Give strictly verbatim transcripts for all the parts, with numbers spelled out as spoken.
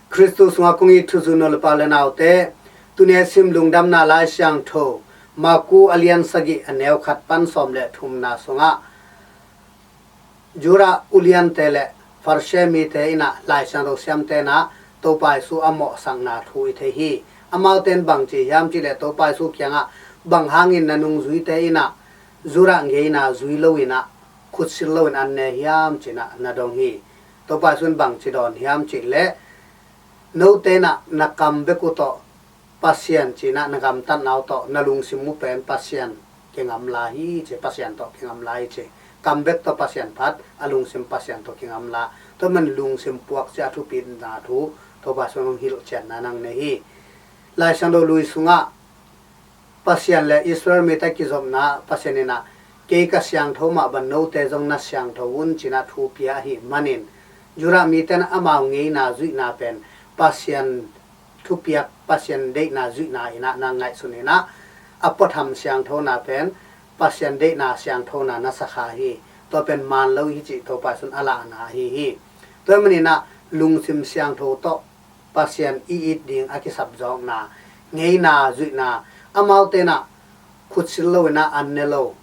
Khristu sungah kong it thuzui nu le pa le naute, tuni a sim Lungdamna Lai Siangtho Marku a lian sagih, a neu khat pan sawm le thumna sungah Judah uliante le Farisi mite in ah Lai Siangtho siamte in ah Topa Jesu a mawhsakna thu i thei hi. Amaute in bang ci hiam cih leh Topa Jesu kiangah, "Bang hangin na nungzuite in ah Judah ngeina zui lo in ah, khutsil lo in an ne hiam?" ci-in ah na dong hi. Topa Jesu in bang ci dawn hiam cih leh, "Note in ah na kam bek uh tawh Pasian," ci-in ah, "na gamtatna uh tawh na lungsim uh pen Pasian kingamla hi," ci, "Pasian tawh kingamla hi," ci. "Kam bek tawh Pasian phat, a lungsim Pasian tawh kingamla." Tua man lungsim puak ci a thupina thu Topa Jesu in hong hilhcianna nang nei hi. Lai Siangtho lui sungah Pasian le Israel mite kizopna, Pasian in ah, "Kei ka siangtho mah bang note zong na siangtho un," ci-in ah thu pia ahih manin, Judah mite in ah amau ngeina zuihna pen Pasian thupiak, Pasian deihna zuihna in ah na ngaihsun in ah, a puatham siangthona pen Pasian deihna siangthona na sakha hi. Tua pen maan lo hi cih Topa Jesu in a lahna ahi hi. Tua ahih manin ah lungsim siangtho tawh Pasian i it ding a kisapzawkna, ngeina zuihna, amaute in ah khutsil lo in ah an ne lo,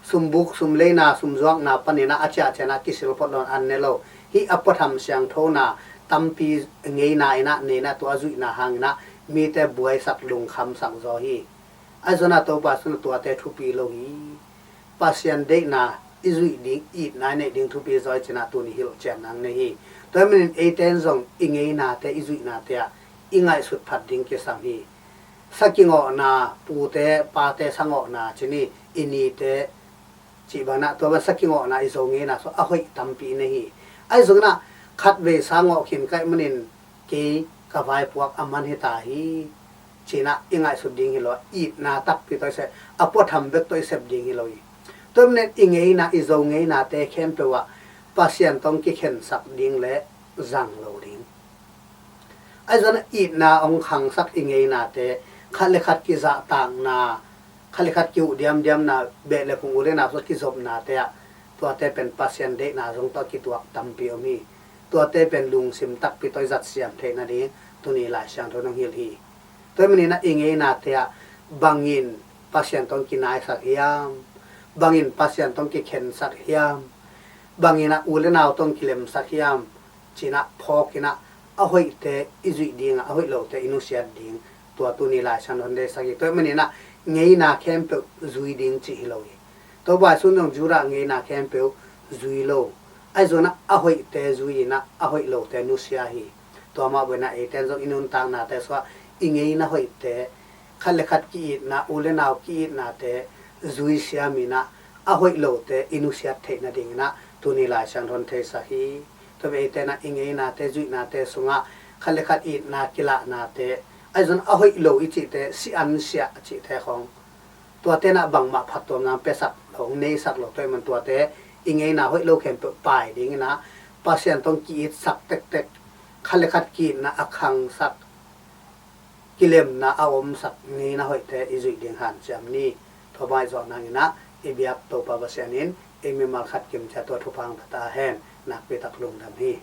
sumbuk sumleina sumzuakna panin ah a ciahciah in ah kisil phot lo in an ne lo. Hih a puatham siangthona tampi ngeina in ah nei in ah, tua a zuihna hangin ah mite buaisak, lungkhamsak zaw hi. Ahi zongin ah Topa Jesu in ah tuate thupi lo hi. Pasian deihna i zuih ding, itna i neih ding thupi zaw hi ci-in ah tuni hilhcianna nei hi. Tua ahih manin eite in zong i ngeinate, i zuihnate ah i ngaihsut phat ding kisam hi. Sakingawhna, pute pate sangawhna ci ni, i nite cih bangin ah, tua bang sakingawhna, i Zo ngeina sungah a hoih tampi nei hi. Ahi zongin ah khatvei sangawh khin ka hih manin kei ka vaipuak a man hi ta hi, ci-in ah i ngaihsut ding hi lo a, itna takpi tawh i sep, a puatham bek tawh i sep ding hi lo hi. Tua ahih manin i ngeina, i Zo ngeinate khempeuh ah Pasian tawh kikhensak ding le zang lo ding. Ahi zongin ah itna hong khangsak i ngeinate, khat le khat kizahtakna, khat le khat kihuh diamdiamna, beh le phung, u le nau sungah kizopnate ah, tuate pen Pasian deihna zong tawh kituak tampi om hi. Tuate pen lungsim takpi tawh i zatsiam theih nading tuni Lai Siangtho in hong hilh hi. Tua ahih manin ah i ngeinate ah bangin Pasian tawh kinaisak hiam, bangin Pasian tawh kikhensak hiam, bangin ah u le nau tawh kilemsak hiam, ci-in ah phawk in ah, a hoihte i zuih ding a, a hoih lote i nusiat ding, tua tuni Lai Siangtho in hong deihsak hi. Tua ahih manin ah ngeina khempeuh zui ding cih hi lo hi. Topa Jesu in zong Judah ngeina khempeuh zui lo. Ahi zongin ah a hoihte zui in ah, a hoih lote nusia hi. Tua mah bangin ah eite in zong i nuntaknate sungah i ngeina hoihte, khat le khat ki-itna, u le nau ki-itnate zui siam in ah, a hoih lote i nusiat theih nadingin ah tuni Lai Siangtho in theisak hi. Tua bang eite in ah i ngeinate, zuihnate sungah khat le khat itna kilahnate, ahi zongin a hoih lo i cihte, si an siah a cihte khawng, tuate in ah bangmah phattuamna hong piasak lo, hong neisak lo. Tua ahih manin tuate, i ngeina hoih lo khempeuh paai dingin ah, Pasian tawh ki-itsak tektek, khat le khat ki-itna a khangsak, kilemna a omsak ngeina hoihte i zuih ding hanciam ni. Tua bang i zawh nangin ah i biak Topa Pasian in ei mimal khat kim ciat tua thupha hong pia ta hen. Nakpi tak lungdam hi.